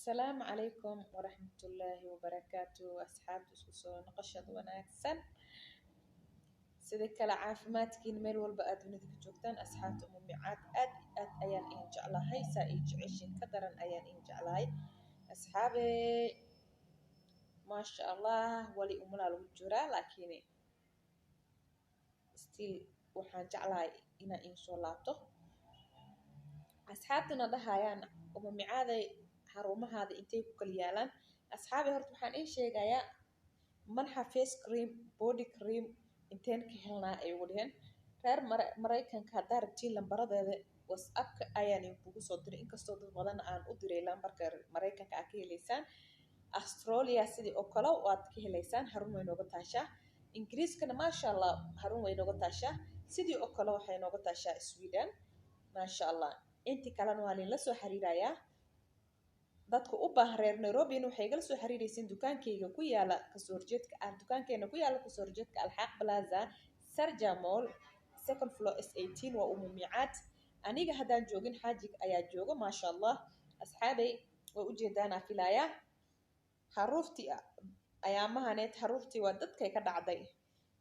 Asalaamu calaykum waraxmatullaahi wabarakaatu. Asxaabta, isku soo noqoshada wanaagsan. Sida kale caafimaadkiin meel walba aad dunida ka joogtaan, asxaabta Umu Micaad, aad iyo aad ayaan idin jeclahay. Saa ii jeceshiin ka daran ayaan idin jeclahay, asxaabe. Maasha Allah, wali umulaa lagu jiraa, laakiin still waxaan jeclahay inaan idin soo laabto. Asxaabtuna dhahayaan, "Umu Micaaday, xarumahaada intay ku kala yaalaan?" Asxaabi, horta waxaan ii sheegayaa Manxa face cream, body cream inteen ka helnaa ay ugu dheheen reer Maraykanka. Haddaa rabtiin, lambaradeeda WhatsAppka ayaan idinkugu soo diray, inkastoo dad badan aan u diray. Lambarka Maraykanka aad ka heleysaan, Australia sidii oo kale waad ka heleysaan, xarun way nooga taashaa. Ingiriiskana, maasha Allah, xarun way nooga taashaa. Sidii oo kale waxay nooga taashaa Sweden, maasha Allah. Intii kalena waa linla soo xiriirayaa. Dadka u baahan reer Nairobina waxay igala soo xiriiraysiin dukaankayga ku yaala kasoo horjeedka ah, dukaankeena ku yaala kasoo horjeedka Alxaaq Plaza, Sarja Mall, second floor, S18. Waa Umu Micaad. Aniga haddaan joogin, xaajig ayaa joogo, maasha Allah. Asxaabay, way ujeedaanaa filayaa xaruuftii ayaamahaneed. Xaruuftii waa dadkay ka dhacday,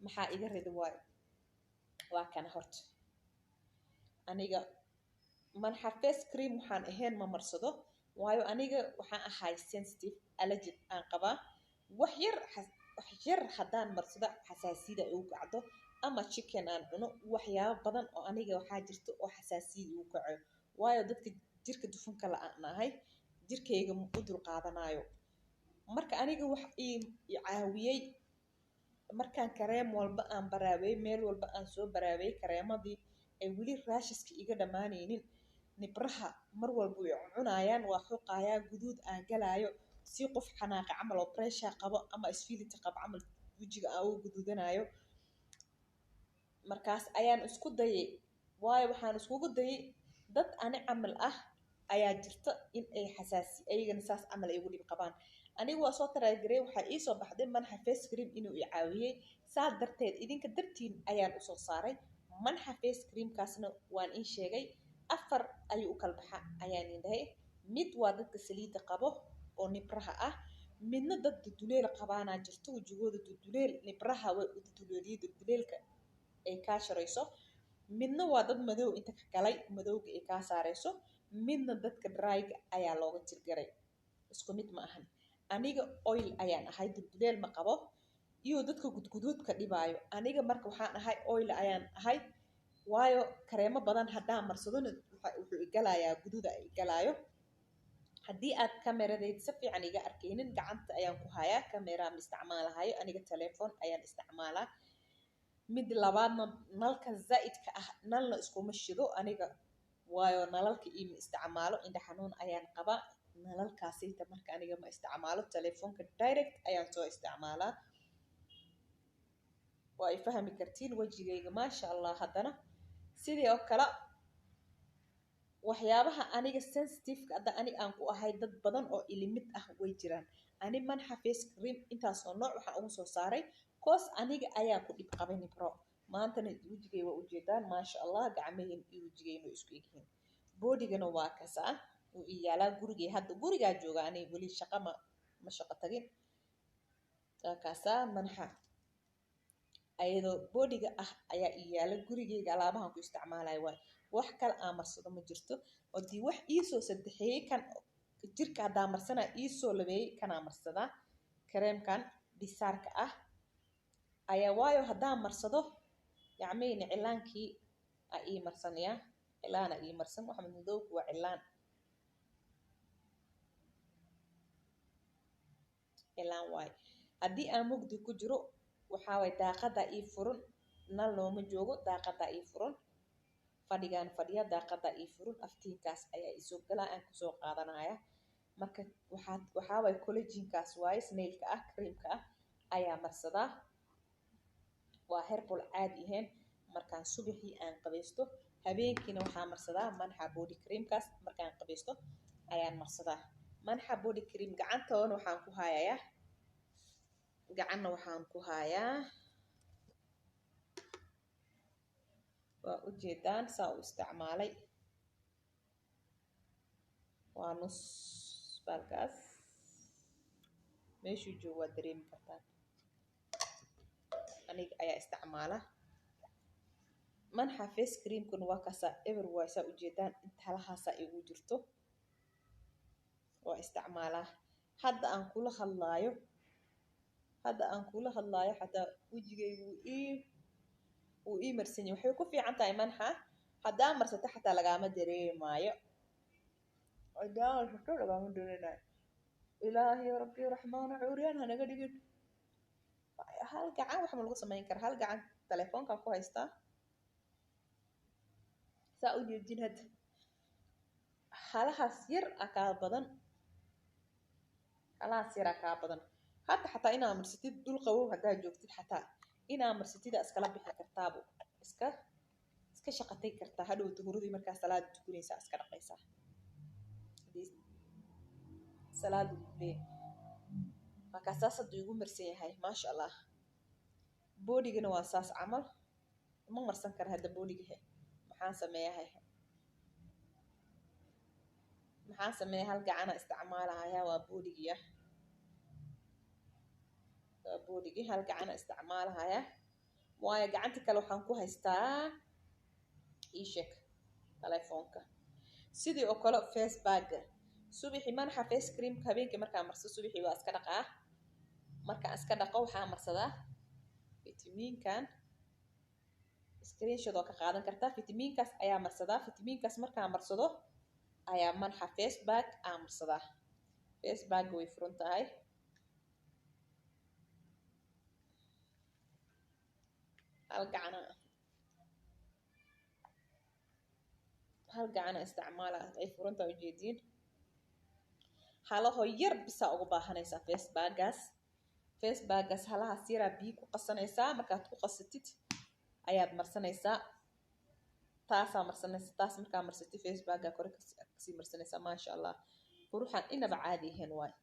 maxaa iga ridi waayo? Waa kana. Horta aniga Manxa face cream waxaan ahayn ma marsado, waayo aniga waxaan ahay sensitive, allergic aan qabaa. Wax yar, wax yar haddaan marsado, xasaasiyada igu kacdo, ama chicken aan cuno. Waxyaabo badan oo aniga waxaa jirta oo xasaasiyada igu kaco, waayo dadka jirka dufanka la aan ahay, jirkayga u dul qaadanayo. Marka aniga wax ii caawiyey, markaan kareem walba aan baraaweyey, meel walba aan soo baraaweyey, kareemadii ay weli rashes-ka iga dhammaanaynin, nibraha mar walba way cunayaan, waa xoqayaa, guduud aan galaayo, si qof xanaaqa camal oo pressure qabo ama isfiilita qabo camal, wejiga aan ugu guduudanayo. Markaas ayaan isku dayay, waayo waxaan iskugu dayay dad ani camal ah ayaa jirta in ay xasaasi ayagana saas camal ay ugu dhib qabaan. Aniga waa soo taragarey, waxaa iisoo baxday Manxa face cream inuu i caawiyey. Saa darteed idinka dartiin ayaan usoo saaray Manxa face creamkaasna. Waan in sheegay, afar ayuu u kala baxa ayaan in dhahay. Mid waa dadka saliidda qabo oo nibraha ah. Midna dad duduleel qabaanaa jirto, wejigooda duduleel, nibraha way u duduleeliye, duduleelka ay kaa sharayso. Midna waa dad madow inta ka galay, madowga ay kaa saarayso. Midna dadka dryga ayaa looga tirgaray. Isku mid ma ahan. Aniga oil ayaan ahay, dulduleel ma qabo iyo dadka gudguduudka dhibaayo. Aniga marka waxaan ahay oil ayaan ahay, waayo kareemo badan haddaan marsadona wuxuu igalayaa guduuda igalaayo. Haddii aad kameradayda si fiican iga arkaynin, gacanta ayaan ku hayaa, kamera ma isticmaalahayo aniga, telefoon ayaan isticmaalaa. Mid labaadna, nalka zaa'idka ah, nalna iskuma shido aniga, waayo nalalka iima isticmaalo, indha xanuun ayaan qabaa nalalkaasita. Marka aniga ma isticmaalo telefoonka, direct ayaan soo isticmaalaa. Waa ay fahmi kartiin wejigayga, maasha Allah. Haddana sidii oo kale, waxyaabaha aniga sensitive-ka hadda ani aan ku ahay, dad badan oo ilimid ah way jiraan. Ani Manxa face cream intaas oo nooc waxaan ugu soo saaray 'cause aniga ayaa ku dhib qabay nibro. Maantana wejigay waa ujeedaan, maasha Allah, gacmaheen iyo wejigayna way isku egyihiin. Bodygana waa kasaa, wuu ii yaalaa gurigay. Hadda gurigaa jooga, ani weli shaqa ma shaqo tagin. Waa kaasaa Manxa ayadoo bodyga ah ayaa ii yaala gurigeyga. Alaabahan ku isticmaalayo waay, wax kale aan marsado ma jirto. Hadii wax iisoo sadexeeyey, kan jirka haddaa marsanaa iisoo labeeyey, kanaa marsadaa, kareemkan bisaarka ah ayaa, waayo haddaan marsado gacmaheyna cilaankii aa ii marsanayaa, cilaana ii marsan. Waxa madowga waa cilaan, cilaan waaye. Haddii aan mugdi ku jiro, waxaa waay daaqadaa ii furan, nal nooma joogo, daaqadaa ii furan, fadhigaan fadhiya, daaqadaa ii furan, aftiinkaas ayaa isoo galaa, aan kusoo qaadanaya. Marka waxaa waay collagenkaas waaye, snailka ah, creamka ah ayaa marsadaa, waa herbal caadi ahayn. Markaan subaxii aan qabaysto, habeenkiina waxaa marsadaa Manxa body creamkaas. Markaan qabaysto ayaan marsadaa Manxa body cream. Gacantoona waxaan ku hayayaa, gacanna waxaan ku hayaa, waa ujeedaan saa u isticmaalay. Waa nus. Baalkaas meeshuu joogo waad dareemi kartaan. Aniga ayaa isticmaala Manxa face creamkuna. Waa kaasaa, ever waay, saa ujeedaan. Inta halahaasaa igu jirto waa isticmaalaa. Hadda aan kula hadlaayo xataa wejigaygu wuu ii marsan yahay. Waxay ku fiican tahay Manxa, haddaa marsato xataa lagaama dareemaayo. Haddaa marsato lagaama dareemayo. Ilaahi rabbi raxmaana cuuriyaan hanaga dhigin. Hal gacan wax ma lagu samayn kara? Hal gacan telefoonkan ku haystaa, saa u jeedin. Hadda halahaas yar a kaa badan, halahaas yar a kaa badan. Hadda xataa inaa marsatid dul qabow haddaa joogtid, xataa inaa marsatida iskala bixi kartaabo, iska shaqatay kartaa. Hadhow duhuradii markaa salaada tukanaysaa iska dhaqaysaa. Hadii salaada leeyahay, markaa saas hadduu igu marsan yahay, maasha Allah. Bodygana waa saas camal. Ma marsan kara hadda bodygahe. Maxaan sameeyahay? Maxaan sameeya? Hal gacana isticmaalahaya. Waa bodygiya, waa bodygi. Hal gacana isticmaalahaya, waayo gacanta kale waxaan ku haystaa, ii sheeg, telefoonka. Sidii oo kale face packa subaxii, Manxa face creamka habeenkii markaa marso, subaxii waa iska dhaqaa. Markaan iska dhaqo waxaa marsadaa fitamiinkan. Screenshot oo ka qaadan kartaa. Fitamiinkaas ayaa marsadaa. Fitamiinkaas markaa marsado ayaa Manxa face pack aa marsadaa. Face packa way furan tahay. Hal gacana isticmaala, ay furan tahay, ujeediin. Halaho yar bisaa uga baahanaysaa face packaas. Face packaas halahaas yaraa biyo ku qasanaysaa. Markaad ku qasatid ayaad marsanaysaa, taasaa marsanaysa. Taas markaa marsatid, face packa kore kasii marsanaysaa. Maasha Allah, quruxaan inaba caadi ahayn waay.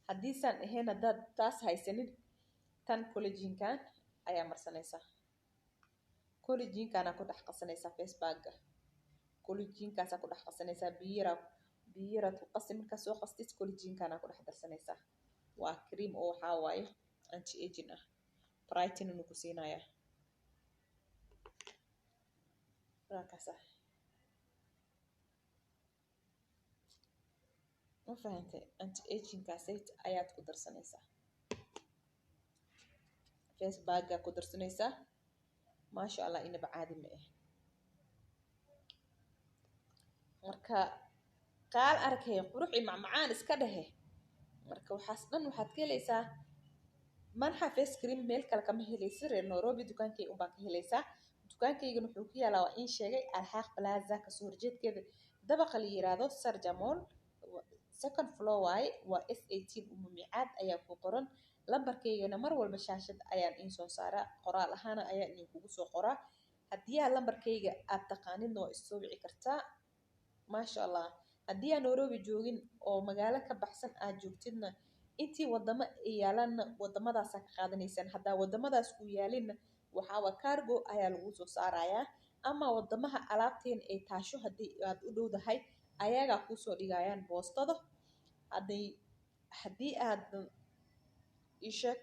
Haddiisaan ahayn, haddaad taas haysanin, tan collagenkan ayaa marsanaysaa. Collagenkana ku dhex qasanaysaa face packa. Collagenkaasaa ku dhex qasanaysaa. Biyo yaraad ku qasi. Markaa soo qastid, collagenkana ku dhex darsanaysaa. Waa cream oo waxaa waaye anti aging ah, brightening ku siinaya. Waa kaasa, ma fahantay? Anti agingkaasayt ayaad ku darsanaysaa, face packa ku darsanaysaa. Maasha Allah, inaba caadi ma ah. Marka qaal arkay qurux iyo macmacaan iska dhehe. Marka waxaas dhan waxaad ka helaysaa Manxa face cream, meel kale kama helaysa. Reer Nairobi dukaankay unbaa ka helaysaa. Dukaankaygana wuxuu ku yaalaa, waa in sheegay, Alxaaq Plaza kasoo horjeedkeeda, dabaqa la yiraahdo Sarjamol, second floor waaye. Waa S18, Umumicaad ayaa ku qoran. Lambarkaygana mar walba shaashad ayaan iin soo saaraa, qoraal ahaana ayaan idinkugu soo qoraa. Haddii aa lambarkayga aad taqaanidna, waa isoo wici kartaa. Maasha Allah, haddii aan Nairobi joogin oo magaalo ka baxsan aad joogtidna, intii wadamo ay yaalaanna wadamadaasaa ka qaadanaysaan. Haddaa wadamadaas ku yaalinna, waxaa cargo ayaa lagu soo saarayaa, ama wadamaha alaabteen ay taasho haddii aad u dhowdahay, ayagaa kuusoo dhigayaan boostada. Haddii aad isheeg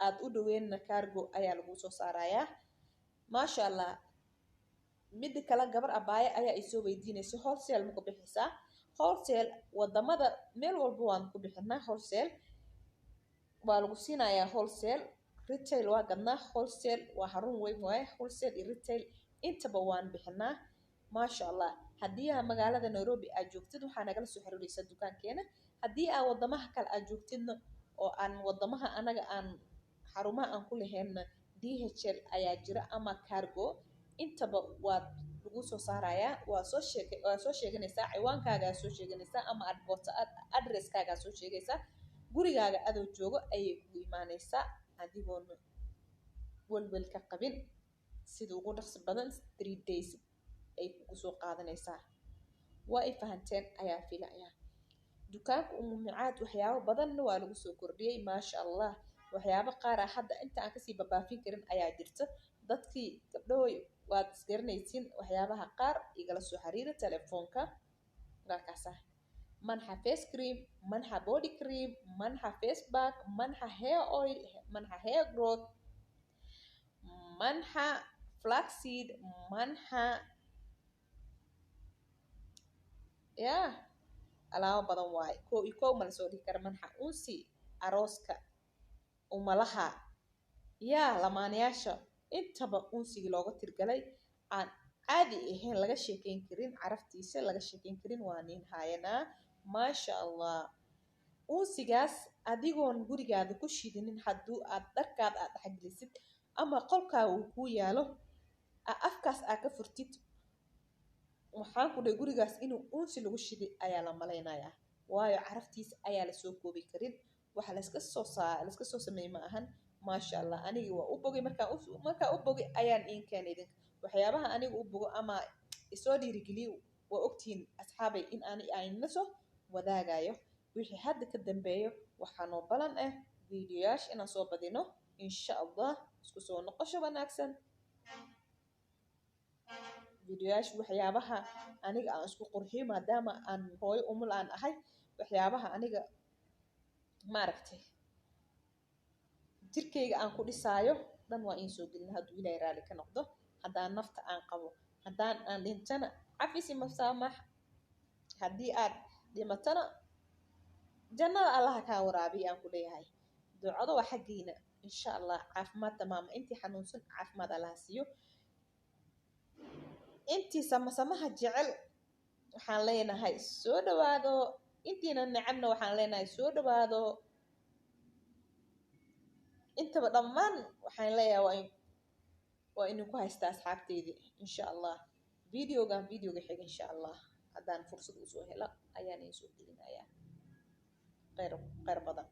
aad u dhoweenna, cargo ayaa lagu soo saarayaa. Maasha Allah. Mida kale, gabar abaaye ayaa isoo weydiinaysa: wholesale ma ku bixisaa? Wholesale wadamada meel walba waan ku bixinaa. Wholesale waa lagu siinayaa. Wholesale, retail waa gadnaa. Wholesale waa xarun weyn waaye. Wholesale iyo retail intaba waan bixinaa. Maasha Allah, haddii aa magaalada Nairobi aad joogtid, waxaa nagala soo xiriiraysaa dukaankeena. Haddii aa wadamaha kale aad joogtidna, oo aan wadamaha anaga aan xarumaha aan ku lahaynna, DHL ayaa jira ama cargo, intaba waad lagu soo saarayaa. Waa soo sheeganaysaa, ciwaankaagaa soo sheeganaysaa ama addresskaagaa soo sheegaysaa. Gurigaaga adoo joogo ayay kugu imaanaysaa, adigoona welwel ka qabin. Sida ugu dhaqsi badan 3 days ay kugu soo qaadanaysaa. Waa ay fahanteen ayaa filaya. Dukaanka Umumicaad waxyaabo badanna waa lagu soo kordhiyey, maasha Allah. Waxyaabo qaar ah hadda inta aan kasii babaafin karin ayaa jirta. Dadkii gabdhahoy waad isgaranaysiin. Waxyaabaha qaar igala soo xiriira telefoonka. Waa kaasa. Manxa face cream, Manxa body cream, Manxa face pack, Manxa hair oil, Manxa hair growth, Manxa flaxseed, Manxa ya alaabo badan waaye. Kow iyo kow ma lasoo dhihi kara. Manxa unsi arooska, umalaha, yaa lamaanayaasha, intaba unsigii looga tirgalay aan caadi ahayn, laga sheekeyn karin caraftiisa, laga sheekeyn karin, waa nin haayanaa. Maasha Allah, unsigaas adigoon gurigaada ku shidinin, hadduu aad dharkaada aad dhexgelisid ama qolkaa uu kuu yaalo, afkaas aa ka furtid, waxaan ku dhahay gurigaas inuu unsi lagu shiday ayaa la malaynayaa, waayo caraftiisa ayaa lasoo koobi karin. Waxa layska soo saa layska soo sameeyey ma ahan. Maasha Allah, anigi waa u bogay. Markaa u bogay ayaan iin keenay idinka waxyaabaha aniga u bogo ama isoo dhiirigeliyo. Waa ogtihiin asxaabay in ani aan soo wadaagayo. Wixii hadda ka dambeeyo waxaa noo balan ah videoyaasha inaan soo badino, insha Allah. Isku soo noqosho wanaagsan. Videoyaasha waxyaabaha aniga aan isku qurxiyo, maadaama aan hooyo umul aan ahay, waxyaabaha aniga maaragtay jirkayga aan ku dhisaayo dhan waa in soo gelin, hadduu Ilaahay raali ka noqdo, haddaan nafta aan qabo. Haddaan aan dhintana, cafisi masaamax. Haddii aad dhimatana, jannada Allaha kaa waraabiya aan ku leeyahay. Ducado waa xaggiina, insha Allah. Caafimaad tamaama intii xanuunsan, caafimaad Allaha siiyo. Intii samasamaha jecel waxaan leenahay soo dhawaado, intiina necabna waxaan leenahay soo dhawaado. Intaba dhammaan waxaan leeyahay waa idinku haystaa asxaabteydii. Insha Allah videogan videoga xiga, insha Allah, haddaan fursad usoo helo ayaan idin soo gelinayaa. Kheyr kheyr badan.